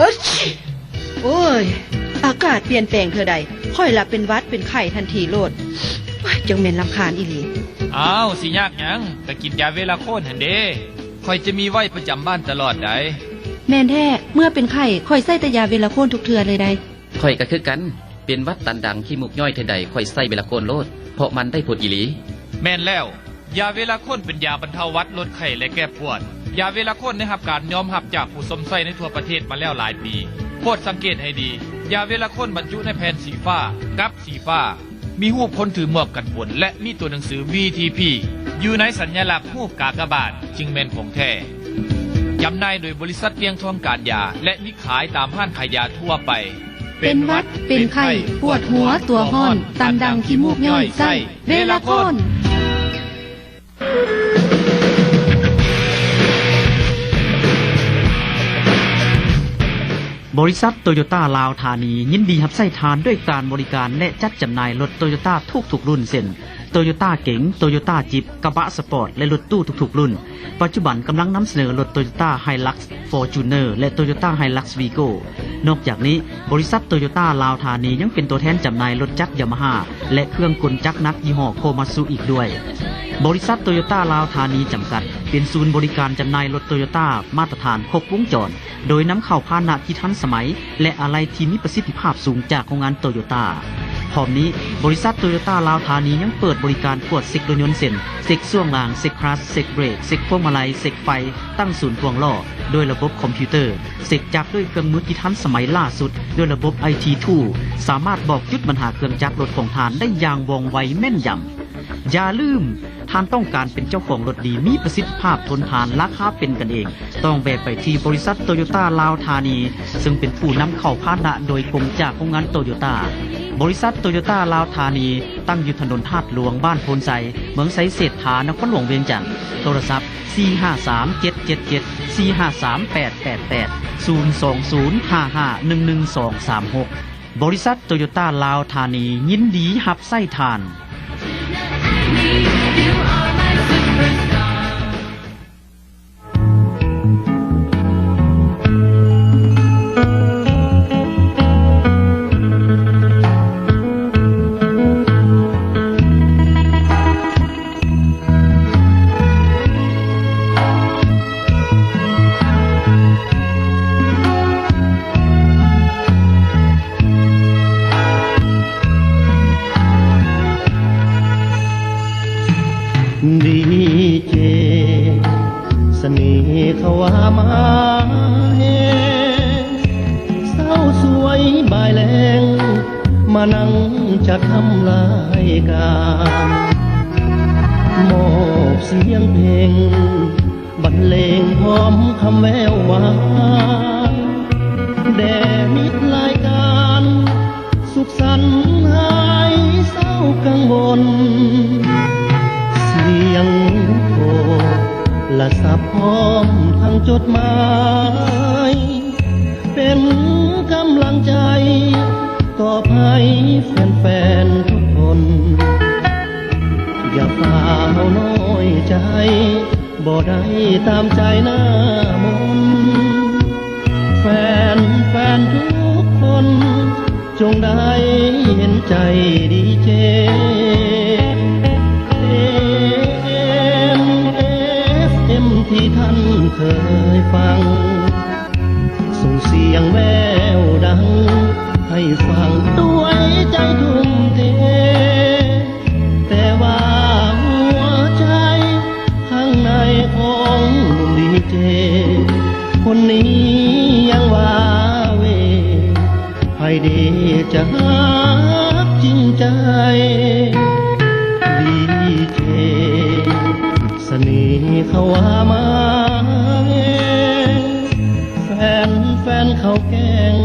ໂອ້ຍ ໂອ້ຍ ອາກາດປ່ຽນແປງເທື່ອໃດ ຂ້ອຍລະເປັນຫວັດເປັນໄຂ້ທັນທີໂລດ. ໂອ້ຍ ຈັ່ງແມ່ນລຳຄານອີ່ຫຼີ. ອ້າວ ຊິຍາກຫຍັງ? ກະກິນຢາເວລາໂຄນຫັ້ນເດ້. ຂ້ອຍຈະມີໄວ້ປະຈຳບ້ານຕະຫຼອດໃດ໋. ແມ່ນແທ້, ເມື່ອເປັນໄຂ້ ຂ້ອຍໃຊ້ແຕ່ຢາເວລາໂຄນທຸກເທື່ອເລີຍໃດ໋. ຂ້ອຍກໍຄືກັນ, ເປັນຫວັດຕັນດັງ ຂີ້ມູກຍ້ອຍເທື່ອໃດ ຂ້ອຍໃຊ້ເວລາໂຄນໂລດ, ເພາະມັນໄດ້ຜົນອີ່ຫຼີ. ແມ່ນແລ້ວ, ຢາເວລາໂຄນເປັນຢາບັນເທົາຫວັດ, ລົດໄຂ້ ແລະ ແກ້ປວດ. ຢາເວລາໂຄນໄດ້ຮັບການຍອມຮັບຈາກຜູ້ຊົມໃຊ້ໃນທົ່ວປະເທດມາແລ້ວຫຼາຍປີ. ໂປດສັງເກດໃຫ້ດີ, ຢາເວລາໂຄນບັນຈຸໃນແຜ່ນສີຟ້າ ກັບສີຟ້າ, ມີຮູບຄົນຖືໝວກກັນຝົນ ແລະ ມີຕົວໜັງສື ວີທີພີ ຢູ່ໃນສັນຍະລັກຮູບກາກະບາດ ຈຶ່ງແມ່ນຂອງແທ້. ຈຳໜ່າຍໂດຍບໍລິສັດວຽງທອງການຢາ ແລະ ມີຂາຍຕາມຮ້ານຂາຍຢາທົ່ວໄປ. ເປັນຫວັດ ເປັນໄຂ້ ປວດຫົວ ຕົວຮ້ອນ ຕັນດັງ ຂີ້ມູກຍ້ອຍ ໃຊ້ເວລາໂຄນ. ບໍລິສັດໂຕໂຍຕ້າລາວທານີ ຍິນດີຮັບໃຊ້ທ່ານດ້ວຍການບໍລິການ ແລະ ຈັດຈຳໜ່າຍລົດໂຕໂຍຕ້າທຸກໆລຸ້ນ ເຊັ່ນ ໂຕໂຍຕ້າເກັງ, ໂຕໂຍຕ້າຈິບ, ກະບະສະປອດ ແລະ ລົດຕູ້ທຸກໆລຸ້ນ. ປັດຈຸບັນກຳລັງນຳສະເໜີລົດໂຕໂຍຕ້າໄຮລັກ ຟໍຈູນເນີ ແລະ ໂຕໂຍຕ້າໄຮລັກວີໂກ້. ນອກຈາກນີ້, ບໍລິສັດໂຕໂຍຕ້າລາວທານີຍັງເປັນຕົວແທນຈຳໜ່າຍລົດຈັກຢາມາຮ່າ ແລະ ເຄື່ອງກົນຈັກໜັກຍີ່ຫໍ້ໂຄມາຊູອີກດ້ວຍ. ບໍລິສັດໂຕໂຍຕ້າລາວທານີຈຳກັດ ເປັນສູນບໍລິການຈຳໜ່າຍລົດໂຕໂຍຕ້າມາດຕະຖານຄົບວົງຈອນ, ໂດຍນຳເຂົ້າພາຫະນະທີ່ທັນສະໄໝ ແລະ ອາໄຫຼ່ທີ່ມີປະສິດທິພາບສູງຈາກໂຮງງານໂຕໂຍຕ້າ. ພ້ອມນີ້, ບໍລິສັດໂຕໂຍຕ້າລາວທານີຍັງເປີດບໍລິການກວດເຊັກລົດຍົນ ເຊັ່ນ ເຊັກຊ່ວງລ່າງ, ເຊັກຄລັດ, ເຊັກເບຣກ, ເຊັກພວງມາໄລ, ເຊັກໄຟ, ຕັ້ງສູນພວງລໍ້ ດ້ວຍລະບົບຄອມພິວເຕີ, ເຊັກຈັກດ້ວຍເຄື່ອງມືທີ່ທັນສະໄໝຫຼ້າສຸດ ດ້ວຍລະບົບໄອທີທູລ ສາມາດບອກຈຸດບັນຫາເຄື່ອງຈັກລົດຂອງທ່ານໄດ້ຢ່າງວ່ອງໄວແມ່ນຢຳ. ຢ່າລືມ, ທ່ານຕ້ອງການເປັນເຈົ້າຂອງລົດດີ, ມີປະສິດທິພາບ, ທົນທານ, ລາຄາເປັນກັນເອງ, ຕ້ອງແວ່ໄປທີ່ບໍລິສັດໂຕໂຍຕ້າລາວທານີ, ເຊິ່ງເປັນຜູ້ນຳເຂົ້າພາຫະນະໂດຍກົງຈາກໂຮງງານໂຕໂຍຕ້າ. ບໍລິສັດໂຕໂຍຕ້າລາວທານີ ຕັ້ງຢູ່ຖະໜົນທາດຫຼວງ, ບ້ານໂພນໄຊ, ເມືອງໄຊເສດຖາ, ນະຄອນຫຼວງວຽງຈັນ. ໂທລະສັບ ສີ່ຫ້າສາມ ເຈັດເຈັດເຈັດ ສີ່ຫ້າສາມ ແປດແປດແປດ ສູນສອງສູນ ຫ້າຫ້າໜຶ່ງໜຶ່ງສອງສາມຫົກ. ບໍລິສັດໂຕໂຍຕ້າລາວທານີ ຍິນດີຮັບໃຊ້ທ່ານ. ດີເຈ ສະເໜ່ເຂົ້າວ່າມາແຮງ ເຊົ້າສວຍບ່າຍແລງ ມານັ່ງຈັດທຳລາຍການ ມອບສຽງເພງ ບັນເລງພ້ອມຄຳແວວຫວານ ແດ່ມິດລາຍການ ສຸກສັນຫາຍເສົ້າກັງວົນ ສຽງໂທລະສັບພ້ອມທັງຈົດໝາຍ ເປັນກຳລັງໃຈ ຕອບໃຫ້ແຟນໆທຸກຄົນ ຢ່າຟ້າວນ້ອຍໃຈ ບໍ່ໄດ້ຕາມໃຈໜ້າມົນ ແຟນໆທຸກຄົນ ຈົ່ງໄດ້ເຫັນໃຈດີເຈ ເອັມ ເອັຟ ເອັມ ທີ່ທ່ານເຄີຍຟັງ ສົ່ງສຽງແວວດັງ ໃຫ້ຟັງດ້ວຍໃຈທຸ່ມເທ ແຕ່ວ່າຫົວໃຈຂ້າງໃນຂອງໜຸ່ມດີເຈ ຄົນນີ້ຍັງວາເວ ໃຜເດຈະຮັກຈິງໃຈ ດີເຈ ສະເໜ່ເຂົາວ່າມາແຮງ ແຟນໆເຂົາແກ້ງ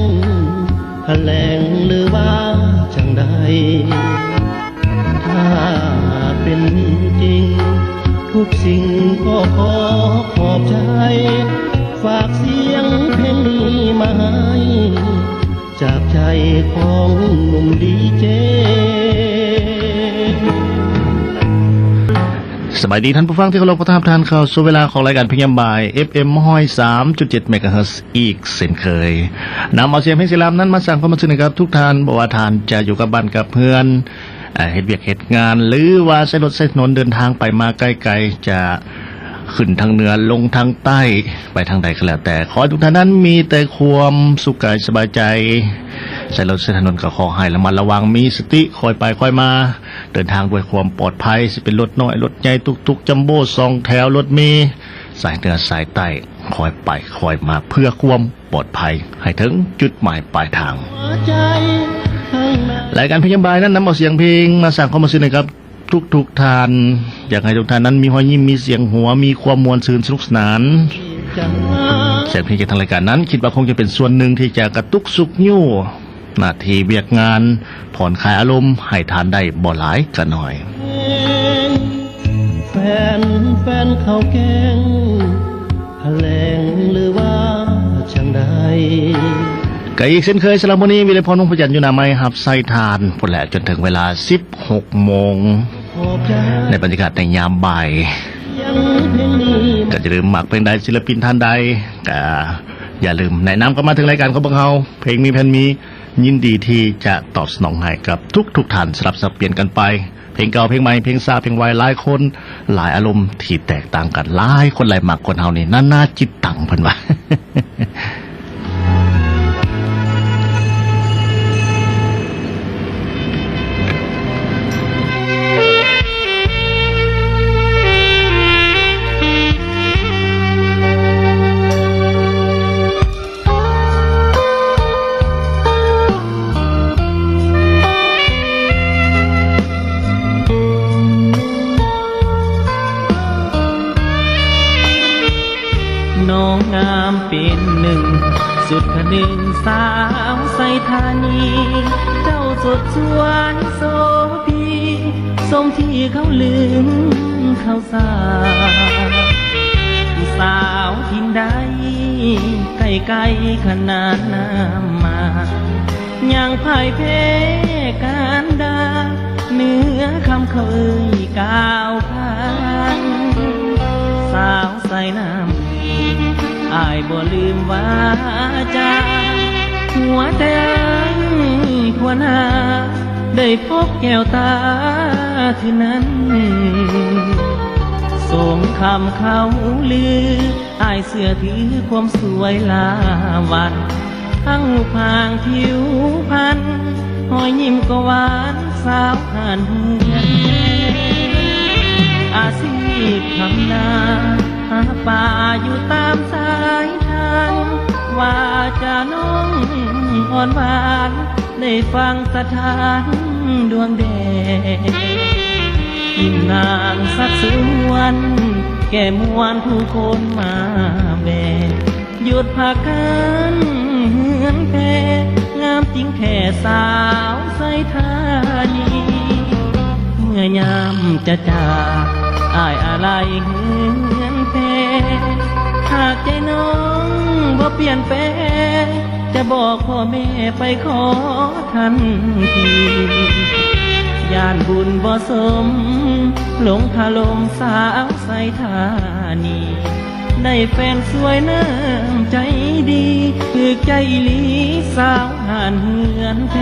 ຖະແຫຼງຫຼືວ່າຈັ່ງໃດ ຖ້າເປັນຈິງ ທຸກສິ່ງກໍຂໍຂອບໃຈ ຝາກສຽງເພງນີ້ມາໃຫ້ ຈາກໃຈຂອງໜຸ່ມດີເຈ. ສ ສະບາຍດີທ່ານຜູ້ຟັງທີ່ເຄົາລົບ, ຂໍຕ້ອນຮັບທ່ານເຂົ້າສູ່ເວລາຂອງລາຍການເພງຍາມບ່າຍ ເອັຟເອັມ ຮ້ອຍສາມຈຸດເຈັດ ເມກາເຮີດ ອີກເຊັ່ນເຄີຍ. ນຳເອົາສຽງເພງສະຫຼາມນັ້ນມາສ້າງຄວາມມ່ວນຊື່ນໃຫ້ກັບທຸກທ່ານ, ບໍ່ວ່າທ່ານຈະຢູ່ກັບບ້ານກັບເຮືອນ, ເຮັດວຽກເຮັດງານ ຫຼືວ່າໃຊ້ລົດໃຊ້ຖະໜົນເດີນທາງໄປມາໄກໆ, ຈະຂຶ້ນທາງເໜືອ ລົງທາງໃຕ້, ໄປທາງໃດກໍແລ້ວແຕ່, ຂໍໃຫ້ທຸກທ່ານນັ້ນມີແຕ່ຄວາມສຸກກາຍສະບາຍໃຈ. ໃຊ້ລົດໃຊ້ຖະໜົນກໍຂໍໃຫ້ລະມັດລະວັງ, ມີສະຕິ, ຄ່ອຍໄປຄ່ອຍມາ. ເດີນທາງດ້ວຍຄວາມປອດໄພ, ຊິເປັນລົດນ້ອຍ, ລົດໃຫຍ່, ຕຸກໆ, ຈັມໂບ້, ສອງແຖວ, ລົດເມ, ສາຍເໜືອ, ສາຍໃຕ້, ຄ່ອຍໄປຄ່ອຍມາ ເພື່ອຄວາມປອດໄພ, ໃຫ້ເຖິງຈຸດໝາຍປາຍທາງ. ລາຍການເພງຍາມບ່າຍນັ້ນ ນຳເອົາສຽງເພງມາສ້າງຄວາມມ່ວນຊື່ນໃຫ້ກັບທຸກໆທ່ານ. ຢາກໃຫ້ທຸກທ່ານນັ້ນມີຮອຍຍິ້ມ, ມີສຽງຫົວ, ມີຄວາມມ່ວນຊື່ນສະໜຸກສະໜານ. ສຽງເພງຈາກທາງລາຍການນັ້ນ ຄິດວ່າຄົງຈະເປັນສ່ວນໜຶ່ງທີ່ຈະກະຕຸກຊຸກຍູ້ ໜ້າທີ່ວຽກງານຜ່ອນຄາຍອາລົມໃຫ້ທ່ານໄດ້ບໍ່ຫຼາຍກໍໜ້ອຍ. ແຟນ ແຟນເຂົ້າແກງ ພະແລງ ຫຼືວ່າຈັ່ງໃດ? ກໍອີກເຊັ່ນເຄີຍ ສຳລັບມື້ນີ້ ວິໄລພອນ ວົງພະຈັນ ຢູ່ໜ້າໄມ ຮັບໃຊ້ທ່ານພຸ້ນແຫຼະ ຈົນເຖິງເວລາສິບຫົກໂມງ ໃນບັນຍາກາດໃນຍາມບ່າຍ. ກໍຢ່າລືມ ມັກເພງໃດ ສິນລະປິນທ່ານໃດ ກໍຢ່າລືມແນະນຳເຂົ້າມາເຖິງລາຍການຂອງພວກເຮົາ. ເພງມີແຜ່ນມີ ຍິນດີທີ່ຈະຕອບສະໜອງໃຫ້ກັບທຸກໆທ່ານ ສະຫຼັບສັບປ່ຽນກັນໄປ, ເພງເກົ່າເພງໃໝ່ ເພງຊ້າເພງໄວ. ຫຼາຍຄົນຫຼາຍອາລົມທີ່ແຕກຕ່າງກັນ, ຫຼາຍຄົນຫຼາຍມັກ. ຄົນເຮົານີ້ນານາຈິດຕັງ ເພິ່ນວ່າ. ນ້ອງງາມເປັນໜຶ່ງ ສຸດຂະໜຶ່ງສາວໄຊທານີ, ເຈົ້າສົດສວຍໂສພີ ສົມທີ່ເຂົາລືມເຂົາ ສາວ ສາວຖິ່ນໃດ ໃກ້ໆຂະໜາດນ້ຳມາ ຍັງພ່າຍແພ້ການດາ ເໜືອຄຳເຂົາເອີ່ຍກ່າວຂານ. ສາວສາຍນ້ຳ ອ້າຍບໍ່ລືມວາຈາ ຫົວໃຈອ້າຍຄວນຫາ ໄດ້ພົບແກ້ວຕາເທື່ອນັ້ນ ສົມຄຳເຂົາລື ອ້າຍເຊື່ອຖືຄວາມສວຍຫຼ້າວັດ ທັງຮູບຮ່າງຜິວພັນ ຮອຍຍິ້ມກໍຫວານສາວຫານເຮືອນ. ອາຊີບທຳນາ ຫາປາຢູ່ຕາມຊາຍທາງ ວາຈານ້ອງອ່ອນຫວານ ໄດ້ຟັງສະຖານດວງແດດ ອີ່ມນາງສັກສວນ ແກ້ມວນຜູ້ຄົນມາແບກ ຢຸດພາກັນເຮືອນແພ ງາມຈິງແທ້ສາວໄຊທານີ. ເມື່ອຍາມຈະຈາກ ອ້າຍອາໄລເຮືອນແພ ຫາກໃຈນ້ອງບໍ່ປ່ຽນແປ ຈະບອກພໍ່ແມ່ໄປຂໍທັນທີ ຢ້ານບຸນບໍ່ສົມ ຫຼົງຖະຫຼົ່ມສາວໄຊທານີ ໄດ້ແຟນສວຍນ້ຳໃຈດີ ຖືກໃຈອີ່ຫຼີສາວຫານເຮືອນແພ.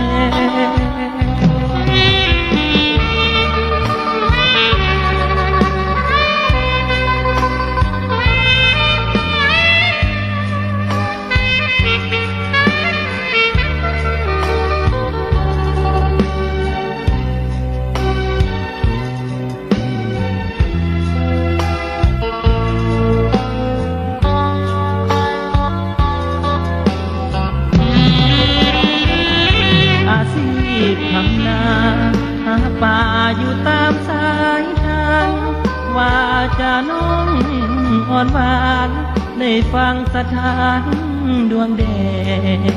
ອາຊີບທຳນາ ຫາປາຢູ່ຕາມຊາຍທາງ ວາຈານ້ອງອ່ອນຫວານ ໄດ້ຟັງສະຖານດວງແດດ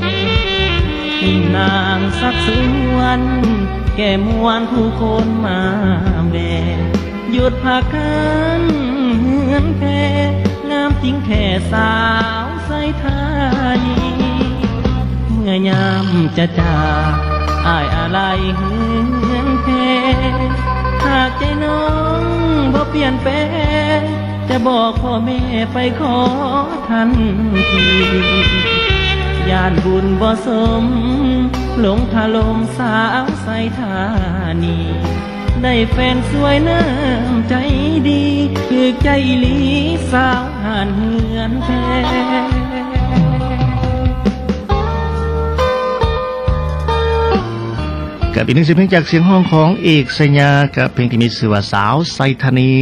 ອີ່ມນາງສັກສວນ ແກ້ມວນຜູ້ຄົນມາແບກ ຢຸດພາກັນເຮືອນແພ ງາມຈິງແທ້ສາວໄຊທານີ. ເມື່ອຍາມຈະຈາກ ອ້າຍອາໄລເຮືອນແພ ຫາກໃຈນ້ອງບໍ່ປ່ຽນແປງ ຈະບອກພໍ່ແມ່ໄປຂໍທັນທີ ຢ້ານບຸນບໍ່ສົມ ລົງຖະຫຼົ່ມສາວໄຊທານີ ໄດ້ແຟນສວຍນ້ຳໃຈດີ ຖືກໃຈອີ່ຫຼີສາວຫ້ານເຮືອນແພ. ກັບອີກໜຶ່ງສຽງເພງຈາກສຽງຮ້ອງຂອງເອກ ໄຊຍາ ກັບເພງທີ່ມີຊື່ວ່າ ສາວໄຊທານີ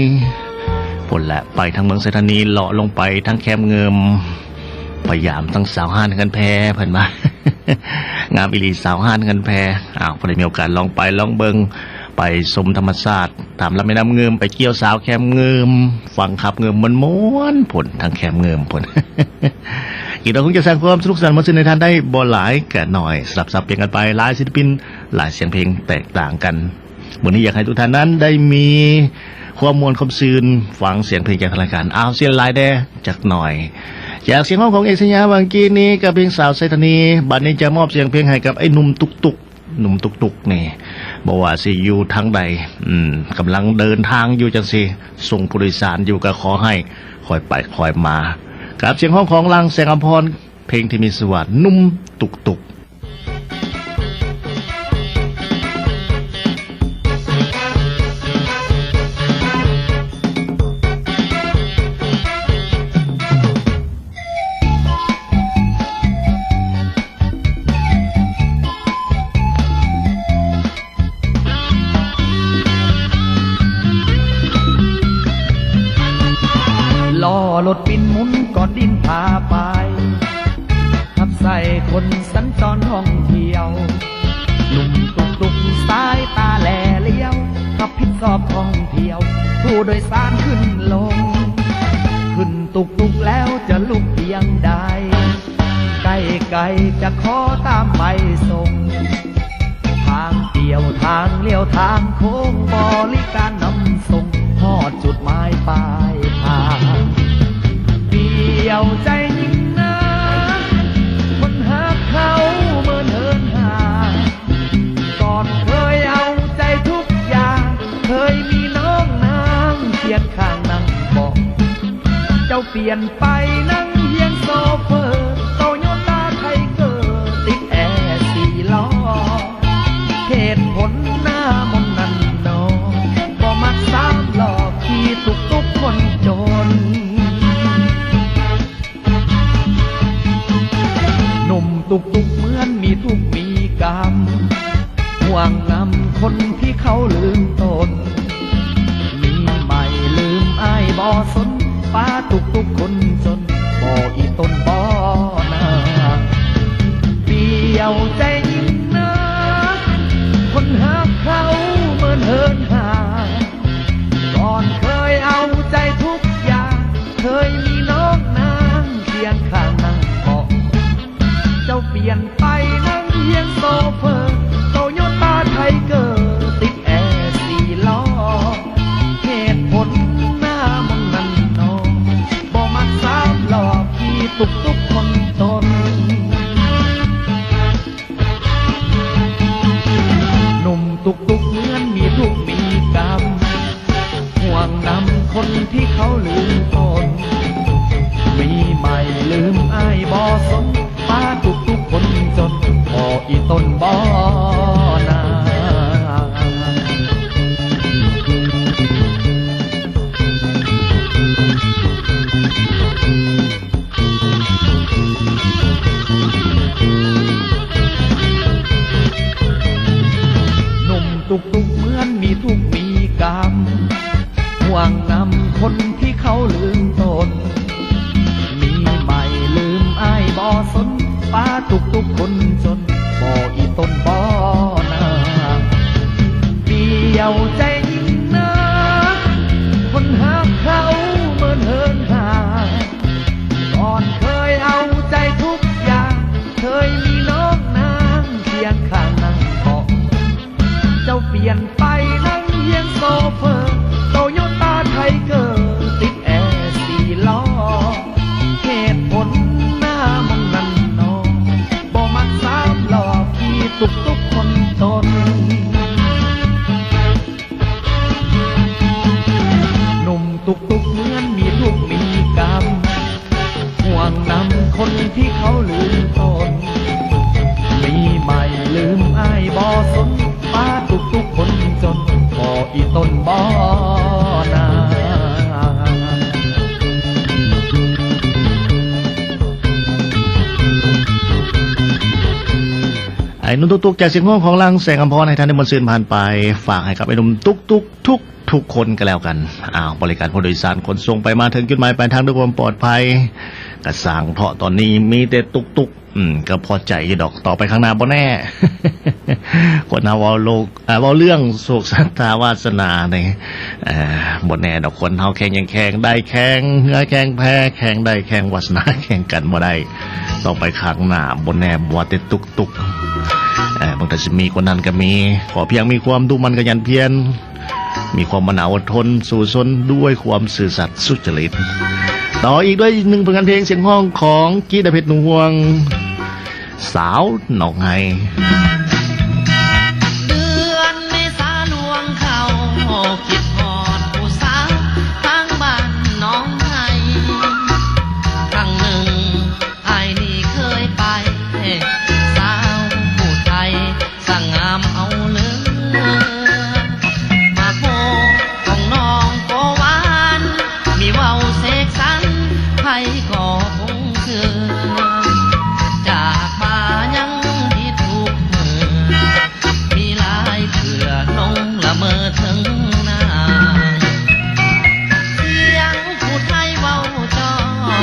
ພຸ້ນແຫຼະ ໄປທາງເມືອງໄຊທານີ ເລາະລົງໄປທາງແຄມເງິມ ໄປຢາມທັງສາວຮ້ານເຮືອນແພ ເພິ່ນວ່າ ງາມອີ່ຫຼີສາວຮ້ານເຮືອນແພ. ອ້າວ ຜູ້ໃດມີໂອກາດລອງໄປລອງເບິ່ງ ໄປຊົມທຳມະຊາດ ຕາມລຳແມ່ນ້ຳເງິມ ໄປກ່ຽວສາວແຄມເງິມ ຟັງຂັບເງິມມ່ວນໆ ພຸ້ນ ທາງແຄມເງິມພຸ້ນ ຄິດວ່າຄົງຈະສ້າງຄວາມສະໜຸກສະໜານມ່ວນຊື່ນໃຫ້ທ່ານໄດ້ບໍ່ຫຼາຍກະໜ້ອຍ ສະຫຼັບສັບປ່ຽນກັນໄປ ຫຼາຍສິນປິນ ຫຼາຍສຽງເພງແຕກຕ່າງກັນ. ມື້ນີ້ຢາກໃຫ້ທຸກທ່ານນັ້ນໄດ້ມີຄວາມມ່ວນຄວາມຊື່ນ ຟັງສຽງເພງຈາກທາງລາຍການ. ອ້າວ ເສຍຫຼາຍແດ່ຈັກໜ້ອຍ ຈາກສຽງຮ້ອງຂອງເອກ ໄຊຍາ ຫວ່າງກີ້ນີ້ ກັບເພງສາວໄຊທານີ. ບັດນີ້ຈະມອບສຽງເພງໃຫ້ກັບໄອ້ໜຸ່ມຕຸກຕຸກ. ໜຸ່ມຕຸກຕຸກນີ້ ບໍ່ວ່າຊິຢູ່ທາງໃດ ອືມ ກຳລັງເດີນທາງຢູ່ຈັ່ງຊີ້ ສົ່ງຜູ້ໂດຍສານຢູ່ ກໍຂໍໃຫ້ຄ່ອຍໄປຄ່ອຍມາ ກັບສຽງຮ້ອງຂອງ ລາງ ແສງອຳພອນ ເພງທີ່ມີຊື່ວ່າ ໜຸ່ມຕຸກຕຸກ. ລໍ້ລົດປິ່ນໝູນກ້ອນດິນພາໄປ ຮັບໃຊ້ຄົນສັນຈອນທ່ອງທ່ຽວ ໜຸ່ມຕຸກຕຸກສາຍຕາແລຫຼຽວ ຮັບຜິດຊອບທ່ອງທ່ຽວ ຜູ້ໂດຍສານຂຶ້ນລົງ ຂຶ້ນຕຸກຕຸກແລ້ວຈະລຸກພຽງໃດ ໃກ້ໆຈະຂໍຕາມໄປສົ່ງ ທາງປ່ຽວທາງຫຼຽວທາງໂຄ້ງ ບໍລິການນຳສົ່ງຮອດຈຸດໝາຍປາຍທາງ. ປ່ຽວໃຈຍິ່ງນາ ຄົນຮັກເຮົາເມີນເຫີນຫ່າງ ກ່ອນເຄີຍເອົາໃຈທຸກຢ່າງ ເຄີຍມີນ້ອງນາງຄຽງຂ້າງນັ່ງເບາະ ເຈົ້າປ່ຽນໄປນັ່ງຮຽງໂຊເຟີ ໂຕໂຍຕ້າໄທເກີ ຕິດແອສີ່ລໍ້ ເຫດຜົນໜ້າມົນນັ້ນໜໍ ບໍ່ມັກສາມລໍ້ ຂີ່ຕຸກຕຸກຄົນຈົນ. ໜຸ່ມຕຸກຕຸກເໝືອນມີທຸກມີກຳ ຫ່ວງນຳຄົນທີ່ເຂົາລືມຕົນ ມີໃໝ່ລືມອ້າຍບໍ່ສົນ ປາຕຸກຕຸກຄົນຈົນ ບໍ່ອີ່ຕົນບໍ່ນາ. ປ່ຽວໃຈຍິ່ງນາ ຄົນຮັກເຮົາເມີນເຫີນຫ່າງ ກ່ອນເຄີຍເອົາໃຈທຸກຢ່າງ ເຄີຍມີນ້ອງນາງຄຽງຂ້າງນັ່ງເບາະ ເຈົ້າປ່ຽນໄປນັ່ງຮຽງໂຊເຟີ ໂຕໂຍຕ້າໄທເກີ ຕິດແອສີ່ລໍ້ ເຫດຜົນໜ້າມົນນັ້ນໜໍ ບໍ່ມັກສາມລໍ້ ຂີ່ຕຸກຕຸກຄົນຈົນ. ໜຸ່ມຕຸກຕຸກເໝືອນມີທຸກມີກຳ ຫ່ວງນຳຄົນທີ່ເຂົາລືມຕົນ ມີໃໝ່ລືມອ້າຍບໍ່ສົນ ປາຕຸກຕຸກຄົນຈົນ ບໍ່ອີ່ຕົນບໍ່ນາ. ໜຸ່ມຕຸກຕຸກເໝືອນມີທຸກມີກຳ ຫ່ວງນຳຄົນທີ່ເຂົາລືມຕົນ ມີໃໝ່ລືມອ້າຍບໍ່ສົນ ປາຕຸກຕຸກຄົນຈົນ ບໍ່ອີ່ຕົນບໍ່ນາ. ປ່ຽວໃຈຍິ່ງນາ ຄົນຮັກເຮົາເມີນເຫີນຫ່າງ ກ່ອນເຄີຍເອົາໃຈທຸກຢ່າງ ເຄີຍມີນ້ອງນາງຄຽງຂ້າງນັ່ງເບາະ ເຈົ້າປ່ຽນໄປນັ່ງຮຽງໂຊເຟີ ໂຕໂຍຕ້າໄທເກີ ຕິດແອສີ່ລໍ້ ເຫດຜົນໜ້າມົນນັ້ນໜໍ ບໍ່ມັກສາມລໍ້ ຂີ່ຕຸກຕຸກຄົນຈົນ. ລືມຕົນ ມີໃໝ່ລືມອ້າຍບໍ່ສົນ ປາທຸກໆຄົນຈົນ ພໍອີ່ຕົນບໍ່ນາ. ໄອ້ໜຸ່ມຕຸກໆ ຈາກສຽງຮ້ອງຂອງ ລັງ ແສງອຳພອນ ໃຫ້ທ່ານໄດ້ມ່ວນຊື່ນຜ່ານໄປ ຝາກໃຫ້ກັບໄອ້ໜຸ່ມຕຸກໆ ທຸກ ທຸກຄົນກໍແລ້ວກັນ. ອ້າວ ບໍລິການຜູ້ໂດຍສານຂົນສົ່ງໄປມາເຖິງຈຸດໝາຍປາຍທາງດ້ວຍຄວາມປອດໄພ ກະຊ່າງເຖາະ ຕອນນີ້ມີແຕ່ຕຸກໆ ອືມ ກໍພໍໃຈຢູ່ດອກ. ຕໍ່ໄປຂ້າງໜ້າບໍ່ແນ່ ຄົນເຮົາເວົ້າໂລກ ເອີ ເວົ້າເລື່ອງໂຊກຊະຕາວາສະໜານີ້ ເອີ ບໍ່ແນ່ດອກ. ຄົນເຮົາແຂ່ງຫຍັງແຂ່ງໄດ້ ແຂ່ງເຮືອແຂ່ງແພ ແຂ່ງໄດ້ແຂ່ງວາສະໜາ ແຂ່ງກັນບໍ່ໄດ້. ຕໍ່ໄປຂ້າງໜ້າບໍ່ແນ່ ບໍ່ວ່າແຕ່ຕຸກ ເອີ ບາງທີຊິມີ ຄົນນັ້ນກໍມີ ຂໍພຽງມີຄວາມດຸໝັ່ນຂະຫຍັນພຽນ ມີຄວາມມານາອົດທົນ ສູ້ຊົນດ້ວຍຄວາມຊື່ສັດສຸຈະລິດ. ຕໍ່ອີກດ້ວຍອີກໜຶ່ງຜົນງານເພງສຽງຮ້ອງຂອງກີດາເພັດ ໜູ່ຫ່ວງ ສາວໜອງໄຮ. ເດືອນເມສາລ່ວງເຂົ້າ ຄິດຮອດຜູ້ສາວທາງບ້ານໜອງໄຮ ຄັ້ງໜຶ່ງ ອ້າຍນີ້ເຄີຍໄປ ສາວຜູ້ໄທຊ່າງງາມເອົາເລີ ໝາກໂມຂອງນ້ອງກໍຫວານ ມີເວົ້າເສກສັນ ໃຜກໍຄົງເຊື່ອ ຈາກມາຍັງຄິດທຸກມື້ ມີຫຼາຍເທື່ອຫຼົງລະເມີເຖິງນາງ ສຽງຜູ້ໄທເວົ້າຈ່ອ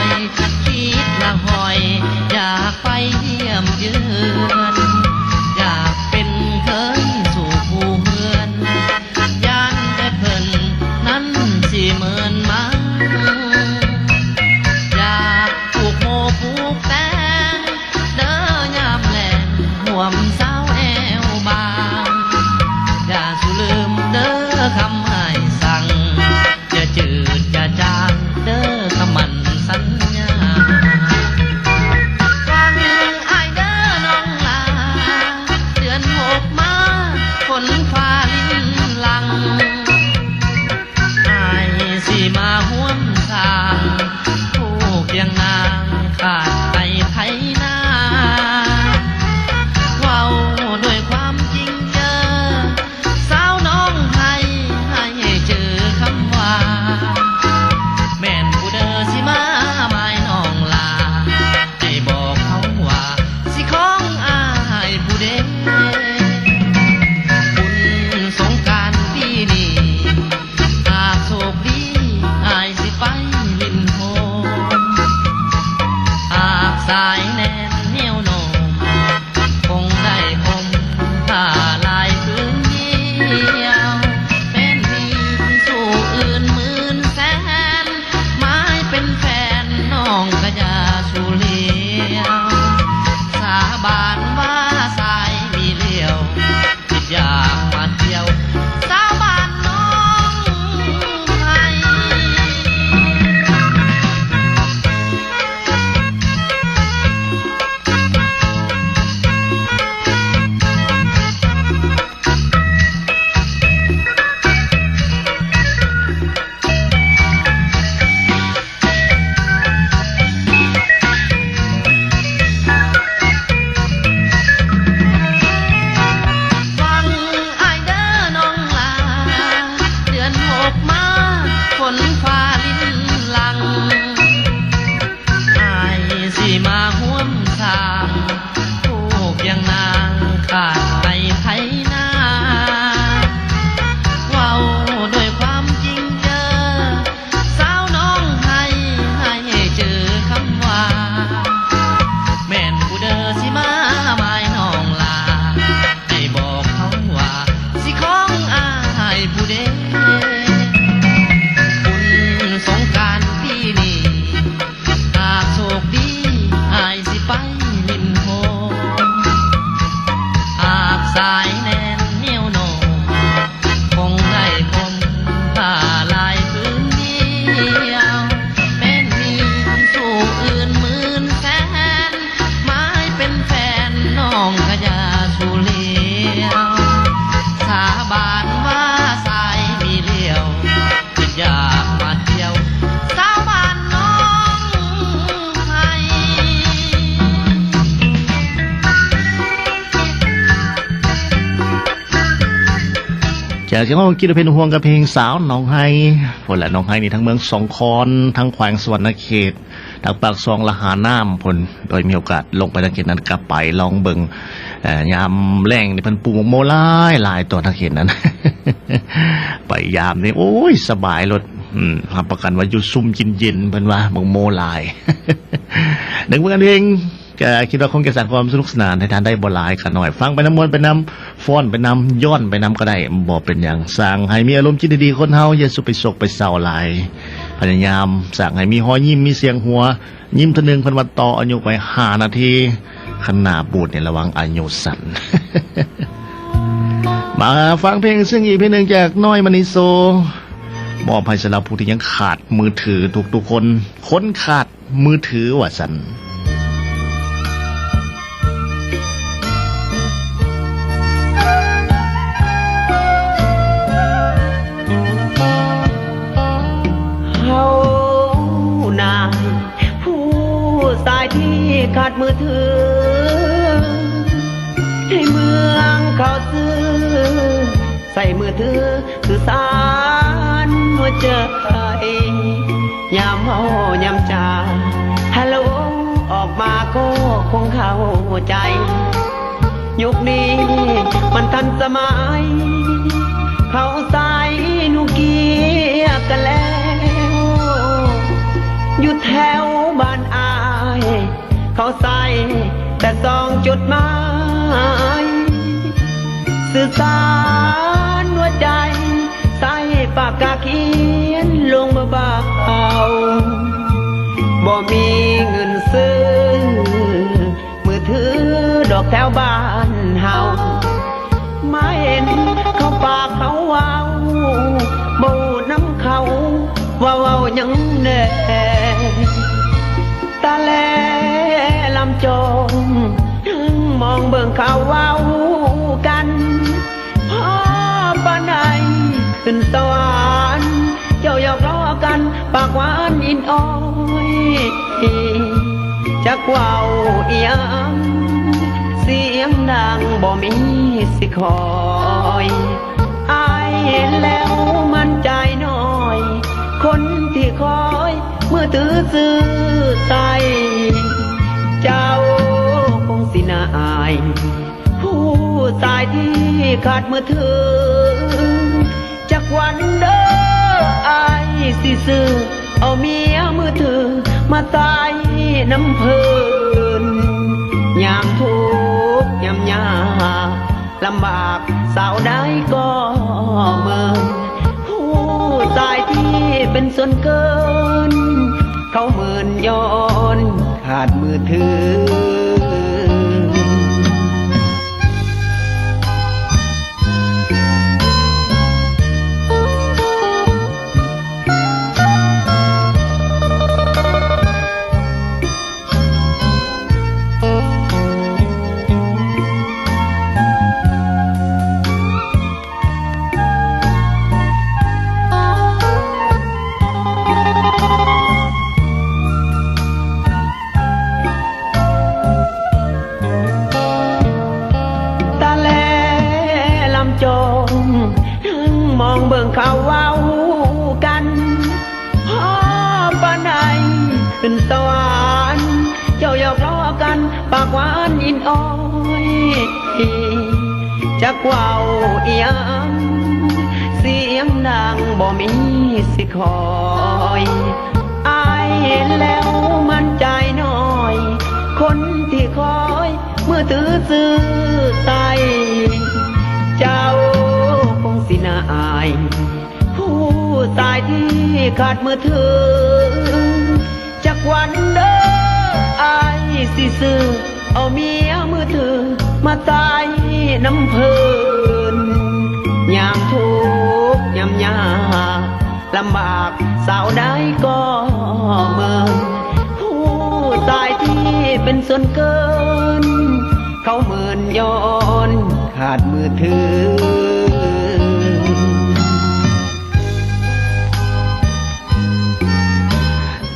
ຍ ຄິດລະຫອຍ ຢາກໄປຢ້ຽມເຢືອນ ຢາກເປັນເຂີຍສູ່ຜູ້ເຮືອນ ຢ້ານແຕ່ເພິ່ນນັ້ນຊິເມີນມາ ຢາກ ປູກໂມປູກແຕງເດີຍາມແລງ ຮ່ວມສາວແອວບາງ ຢ່າສູ່ລືມເດີຄຳອ້າຍສັ່ງ ຢ່າຈືດຢ່າຈາງເດີຄຳໝັ້ນສັນຍາ ຟັງອ້າຍເດີນ້ອງຫຼາ ເດືອນຫົກມາ ຝົນຟ້າລິນຫຼັ່ງ ອ້າຍຊິມາຮ່ວມສ້າງ ຜູ້ຄຽງນາງຂາດໄຮ່ໄຖນາ ເວົ້າດ້ວຍຄວາມຈິງເຈີ ສາວໜອງໄຮ ໃຫ້ຈື່ຄຳວ່າ ແມ່ນຜູ້ເດີຊິມາໝາຍນ້ອງຫຼ້າ ໃຫ້ບອກເຂົາວ່າ ຊິຂອງອ້າຍຜູ້ເດ ບຸນສົງການປີນີ້ ຫາກໂຊກດີ ອ້າຍຊິໄປຫຼິ້ນໂຮມ ຫາກສາຍແໜ້ນໜຽວໂນ້ມ ຄົງໄດ້ຫົ່ມຜ້າລາຍຜືນດຽວ ແມ່ນມີສູ່ອື່ນໝື່ນແສນ ໝາຍເປັນແຟນນ້ອງກະຢ່າສູ່ຫຼຽວ ສາບານວ່າສາຍມີຫຼຽວ ຄິດຢາກມາທ່ຽວ ສາວບ້ານໜອງໄຮ. ຟັງອ້າຍເດີນ້ອງຫຼ້າ ເດືອນຫົກມາ ຝົນຟ້າລິນຫຼັ່ງ ອ້າຍຊິມາຮ່ວມສ້າງ ຜູ້ຄຽງນາງຂາດໄຮ່ໄຖນາ ເວົ້າດ້ວຍຄວາມຈິງເຈີ ສາວໜອງໄຮ ໃຫ້ຈື່ຄຳວ່າ ແມ່ນຜູ້ເດີຊິມາໝາຍນ້ອງຫຼ້າ ໃຫ້ບອກເຂົາວ່າ ຊິຂອງອ້າຍຜູ້ເດ ບຸນສົງການປີນີ້ ຫາກໂຊກດີ ອ້າຍຊິໄປຫຼິ້ນໂຮມ ຫາກສາຍແໜ້ນໜຽວໂນ້ມ ຄົງໄດ້ຫົ່ມຜ້າລາຍຜືນດຽວ ແມ່ນມີສູ່ອື່ນໝື່ນແສນ ໝາຍເປັນແຟນນ້ອງກະຢ່າສູ່ຫຼຽວ ສາບານວ່າສາຍມີຫຼຽວ ຄິດຢາກມາທ່ຽວ ສາວບ້ານໜອງໄຮ. ຢາກຊິເວົ້າກ່ຽວກັບເພງ ເປັນຫ່ວງກັບເພງສາວໜອງໄຮພຸ້ນແຫຼະ. ໜອງໄຮນີ້ທັງເມືອງສອງຄອນ ທັງແຂວງສະຫວັນນະເຂດ ທັງປາກຊ່ອງ ລະຫານ້ຳພຸ້ນ. ໂດຍມີໂອກາດລົງໄປທາງເຂດນັ້ນ ກໍໄປລອງເບິ່ງ. ເອີ ຍາມແລ້ງນີ້ເພິ່ນປູກໝາກໂມຫຼາຍໆ ຕອນທາງເຂດນັ້ນ ໄປຍາມນີ້ ໂອ້ຍ ສະບາຍໂລດ. ອືມ ຮັບປະກັນວ່າຢູ່ຊຸ່ມເຢັນໆ ເພິ່ນວ່າໝາກໂມຫຼາຍ. ໜຶ່ງຜົນງານເພງ ກໍຄິດວ່າຄົງຈະສ້າງຄວາມສະໜຸກສະໜານໃຫ້ທ່ານໄດ້ບໍ່ຫຼາຍກໍໜ້ອຍ. ຟັງໄປນຳ ມ່ວນໄປນຳ ຟ້ອນໄປນຳ ຍ້ອນໄປນຳກໍໄດ້ ບໍ່ເປັນຫຍັງ. ສ້າງໃຫ້ມີອາລົມຈິດດີໆ ຄົນເຮົາຢ່າສຸໄປໂສກໄປເສົ້າຫຼາຍ. ພະຍາຍາມສ້າງໃຫ້ມີຮອຍຍິ້ມ ມີສຽງຫົວ. ຍິ້ມເທື່ອໜຶ່ງ ເພິ່ນວ່າຕໍ່ອາຍຸໄວ້ຫ້ານາທີ, ຄັນໜ້າບູດນີ້ລະວັງອາຍຸສັ້ນ. ມາຟັງເພງເຊິ່ງອີກເພງໜຶ່ງຈາກນ້ອຍມະນີໂຊ ມອບໃຫ້ສຳລັບຜູ້ທີ່ຍັງຂາດມືຖືທຸກໆຄົນ. ຄົນຂາດ ມືຖືວ່າຊັ້ນ. ເຮົານາ ຜູ້ຊາຍທີ່ຂາດມືຖື ໃນເມືອງເຂົາຊື່ ໃຊ້ມືຖືສື່ສານຫົວໃຈ. ຍາມເວົ້າຍາມຈາ ຮັລໂຫຼ ອອກມາກໍຄົງເຂົ້າໃຈ. ຍຸກນີ້ມັນທັນສະໄໝ ເຂົາໃຊ້ໂນເກຍກັນແລ້ວ. ຢູ່ແຖວບ້ານອ້າຍ ເຂົາໃຊ້ແຕ່ສອງຈົດໝາຍ ສື່ສານຫົວໃຈ ໃຊ້ປາກກາຂຽນລົງເບົາໆ. ບໍ່ມີເງິນຊື້ມືຖືດອກແຖວບ້ານເຮົາ ມາເຫັນເຂົາປາກເຂົາເວົ້າ ບໍ່ນຳເຂົາວ່າເວົ້າຫຍັງແດ່. ຕາແລລຳຈອງ ມອງເບິ່ງເຂົາເວົ້າກັນ ພໍປານໃດຂຶ້ນສະຫວັນ ເຈົ້າຫຍອກລໍ້ກັນ ປາກຫວານອິນອອຍ. ຈັກເວົ້າອີ່ຫຍັງ ສຽງດັງບໍ່ມີຊິຄອຍ. ອາຍເຫັນແລ້ວມັນໃຈນ້ອຍ ຄົນທີ່ຄອຍມືຖືຊື່ໃສ ເຈົ້າຄົງຊິໜ້າອາຍ ຜູ້ຊາຍທີ່ຂາດມືຖື. ຈັກວັນເດີ ອາຍຊິຊື້ ເອົາເມຍມືຖືມາໃຊ້ນຳເພິ່ນ ຍາມທຸກຍາມຍາກ ລຳບາກຊາວໃດກໍເມີນ ຜູ້ຊາຍທີ່ເປັນສ່ວນເກີນ ເຂົາເມີນຍ້ອນຂາດມືຖື. ຕາແລລຳຈອງ ນັ່ງມອງເບິ່ງເຂົາເວົ້າກັນ ພໍປານໃດຂຶ້ນສະຫວັນ ເຈົ້າຫຍອກລໍ້ກັນ ປາກຫວານອິນອອຍ. ຈັກເວົ້າອີ່ຫຍັງ ສຽງດັງບໍ່ມີຊິຄອຍ. ອາຍເຫັນແລ້ວມັນໃຈນ້ອຍ ຄົນທີ່ຄອຍມືຖືຊື່ໃສ ເຈົ້າຄົງຊິໜ້າອາຍ ຜູ້ຊາຍທີ່ຂາດມືຖື. ຈັກວັນເດີ ອາຍຊິຊື້ ເອົາເມຍມືຖືມາໃຊ້ນຳເພິ່ນ ຍາມທຸກຍາມຍາກ ລຳບາກຊາວໃດກໍເມີນ ຜູ້ຊາຍທີ່ເປັນສ່ວນເກີນ ເຂົາເມີນຍ້ອນຂາດມືຖື.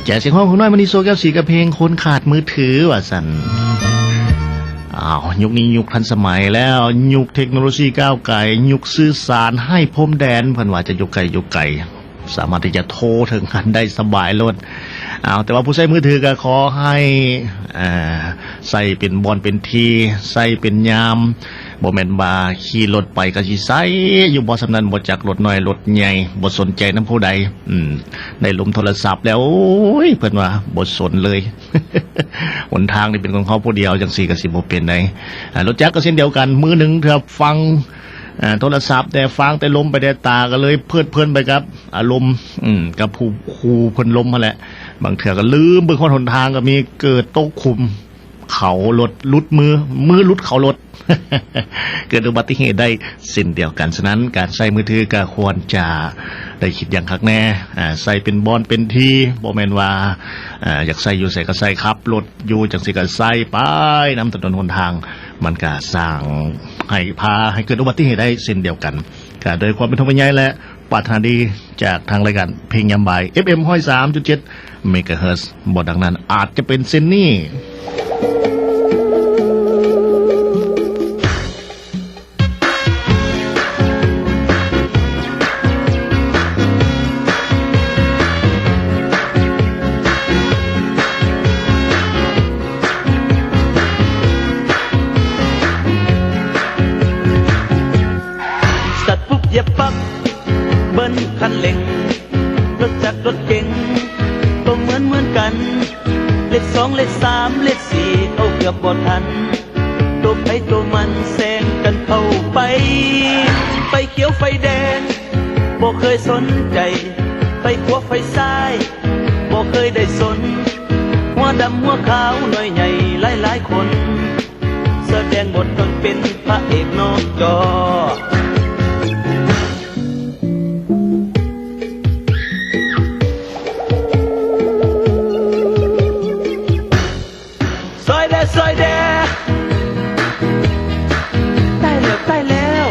ຈາກສຽງຮ້ອງຂອງນ້ອຍມະນີໂຊ ແກ້ວສີ ກັບເພງຄົນຂາດມືຖືວ່າຊັ້ນ. ອ້າວ ຍຸກນີ້ຍຸກທັນສະໄໝແລ້ວ, ຍຸກເທັກໂນໂລຊີກ້າວໄກ, ຍຸກສື່ສານໄຮ້ພົມແດນ, ເພິ່ນວ່າຈະຢູ່ໃກ້ຢູ່ໄກ ສາມາດທີ່ຈະໂທເຖິງກັນໄດ້ສະບາຍໂລດ. ອ້າວ ແຕ່ວ່າຜູ້ໃຊ້ມືຖືກໍຂໍໃຫ້ ເອີ ໃຊ້ເປັນບ່ອນເປັນທີ່, ໃຊ້ເປັນຍາມ, ບໍ່ແມ່ນວ່າຂີ່ລົດໄປກໍຊິໃຊ້ຢູ່ບໍ່ສ່ຳນັ້ນ, ບໍ່ຈັກລົດນ້ອຍລົດໃຫຍ່, ບໍ່ສົນໃຈນຳຜູ້ໃດ. ອືມ ໄດ້ລົມໂທລະສັບແລ້ວ ໂອ້ຍ ເພິ່ນວ່າບໍ່ສົນເລີຍ. ຫົນທາງນີ້ເປັນຂອງເຮົາຜູ້ດຽວ ຈັ່ງຊີ້ກໍຊິບໍ່ເປັນໃດ. ອາ ລົດຈັກກໍເຊັ່ນດຽວກັນ, ມືໜຶ່ງເທື່ອຟັງ ອາ ໂທລະສັບແດ່, ຟັງແຕ່ລົມໄປແດ່, ຕາກໍເລີຍເພີດເພີນໄປກັບອາລົມ ອືມ ກັບຜູ້ ຄູເພິ່ນລົມຫັ້ນແຫຼະ. ບາງເທື່ອກໍລືມເບິ່ງຮອດຫົນທາງກໍມີ, ເກີດຕົກຂຸມ ເຂົາລົດ ຫຼຸດມື, ມືຫຼຸດເຂົາລົດ ເກີດອຸບັດຕິເຫດໄດ້ເຊັ່ນດຽວກັນ. ສະນັ້ນ ການໃຊ້ມືຖືກໍຄວນຈະໄດ້ຄິດຢ່າງຄັກແນ່, ອາ ໃຊ້ເປັນບ່ອນເປັນທີ່, ບໍ່ແມ່ນວ່າ ອາ ຢາກໃຊ້ຢູ່ໃສກໍໃຊ້, ຂັບລົດຢູ່ຈັ່ງຊີ້ກໍໃຊ້ໄປນຳຖະໜົນຫົນທາງ, ມັນກໍສ້າງໃຫ້ ພາໃຫ້ເກີດອຸບັດຕິເຫດໄດ້ເຊັ່ນດຽວກັນ. ກໍດ້ວຍຄວາມເປັນຫ່ວງເປັນໃຍ ແລະ ປາດຖະໜາດີຈາກທາງລາຍການເພງຍາມບ່າຍ ເອັຟເອັມ ຮ້ອຍສາມຈຸດເຈັດ ເມກາເຮີດ, ບໍ່ດັ່ງນັ້ນອາດຈະເປັນເຊັ່ນນີ້. ສະຕາດປຸບ ຢຽບປັບ ເບິ້ນຄັນເລັ່ງ, ລົດຈັກລົດເກັງກໍເໝືອນເໝືອນກັນ, ເລກສອງ ເລກສາມ ເລກສີ່ ເຂົ້າເກືອບບໍ່ທັນ, ໂຕໃຜໂຕມັນແຊງກັນເຂົ້າໄປ. ໄຟຂຽວໄຟແດງ ບໍ່ເຄີຍສົນໃຈ, ໄຟຂວາໄຟຊ້າຍ ບໍ່ເຄີຍໄດ້ສົນ, ຫົວດຳຫົວຂາວ ນ້ອຍໃຫຍ່ຫຼາຍໆຄົນ, ສະແດງບົດຕົນເປັນພະເອກນອກຈໍ. ຊ່ອຍແດ່ ຊ່ອຍແດ່ ຕາຍແລ້ວ ຕາຍແລ້ວ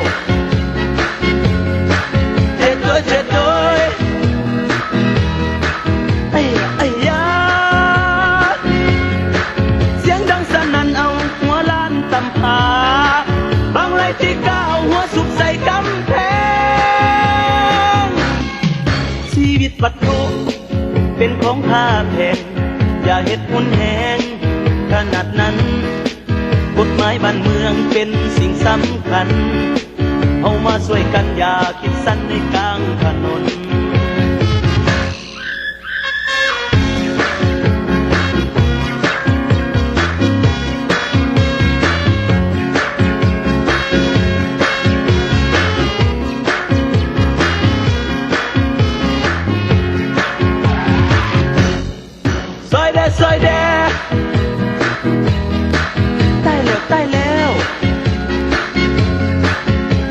ເຈັບໂດຍ ເຈັບໂດຍ ໄອ້ ໄອ້ຢາ ສຽງດັງສະໜັ່ນເອົາຫົວລ້ານຕຳພາ, ບາງໄລຕີກາເອົາຫົວສຸກໃສ່ກຳແພງ. ຊີວິດວັດຖຸ ເປັນຂອງຄ່າແພງ, ຢ່າເຮັດຮຸນແຮງຂະໜາດນັ້ນ, ກົດໝາຍບ້ານເມືອງເປັນສິ່ງສຳຄັນ, ເຮົາມາຊ່ວຍກັນ ຢ່າຄິດສັ້ນໃນກາງຖະໜົນ. ຊ່ອຍແດ່ ຊ່ອຍແດ່ ຕາຍແລ້ວ ຕາຍແລ້ວ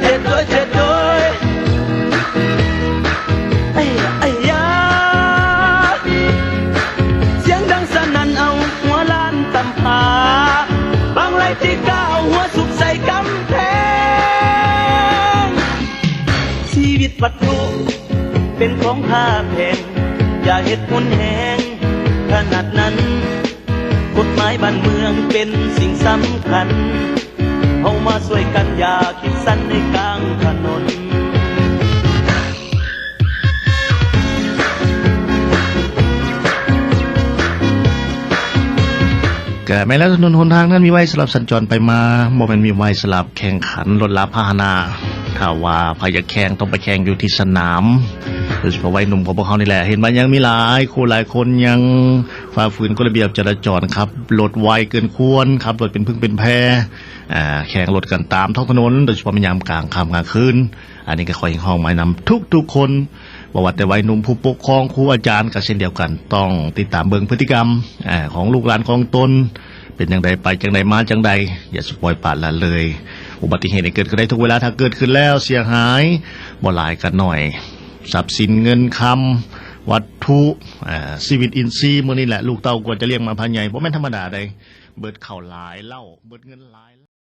ເຈັບໂດຍ ເຈັບໂດຍ ໄອ້ ໄອ້ຢາ ສຽງດັງສະໜັ່ນເອົາຫົວລ້ານຕຳພາ, ບາງໄລຕີກາເອົາຫົວສຸກໃສ່ກຳແພງ. ຊີວິດວັດຖຸ ເປັນຂອງຄ່າແພງ, ຢ່າເຮັດຮຸນແຮງຂະໜາດນັ້ນ, ກົດໝາຍບ້ານເມືອງເປັນສິ່ງສຳຄັນ, ເຮົາມາຊ່ວຍກັນ ຢ່າຄິດສັ້ນໃນກາງຖະໜົນ. ກະແມ່ນແລ້ວ, ຖະໜົນຫົນທາງນັ້ນມີໄວ້ສຳລັບສັນຈອນໄປມາ, ບໍ່ແມ່ນມີໄວ້ສຳລັບແຂ່ງຂັນລົດລາພາຫະນະ. ຖ້າວ່າໃຜຢາກແຂ່ງ ຕ້ອງໄປແຂ່ງຢູ່ທີ່ສະໜາມ, ໂດຍສະເພາະໄວໜຸ່ມຂອງພວກເຮົານີ້ແຫຼະ. ເຫັນວ່າຍັງມີຫຼາຍຄູ່ຫຼາຍຄົນຍັງຝ່າຝືນກົດລະບຽບຈະລາຈອນ, ຂັບລົດໄວເກີນຄວນ, ຂັບລົດເປັນຜຶ່ງເປັນແພ, ອ່າ ແຂ່ງລົດກັນຕາມທ້ອງຖະໜົນ, ໂດຍສະເພາະໃນຍາມກາງຄ່ຳກາງຄືນ. ອັນນີ້ກໍຂໍຮຽກຮ້ອງມານຳທຸກໆຄົນ, ບໍ່ວ່າແຕ່ໄວໜຸ່ມ, ຜູ້ປົກຄອງ, ຄູອາຈານກໍເຊັ່ນດຽວກັນ, ຕ້ອງຕິດຕາມເບິ່ງພຶດຕິກຳ ອາ ຂອງລູກຫຼານຂອງຕົນ ເປັນຈັ່ງໃດ, ໄປຈັ່ງໃດ, ມາຈັ່ງໃດ. ຢ່າສະປ່ອຍປະລະເລີຍ. ອຸບັດຕິເຫດນີ້ເກີດຂຶ້ນໄດ້ທຸກເວລາ, ຖ້າເກີດຂຶ້ນແລ້ວເສຍຫາຍບໍ່ຫຼາຍກໍໜ້ອຍ, ຊັບສິນເງິນຄຳ, ວັດຖຸ, ອາ ຊີວິດອິນຊີ, ມື້ນີ້ແຫຼະ ລູກເຕົ້າກວ່າຈະລ້ຽງມາພາໃຫຍ່ ບໍ່ແມ່ນທຳມະດາໃດ. ເບິດເຂົ້າຫຼາຍເຫຼົ່າ, ເບິດເງິນຫຼາຍ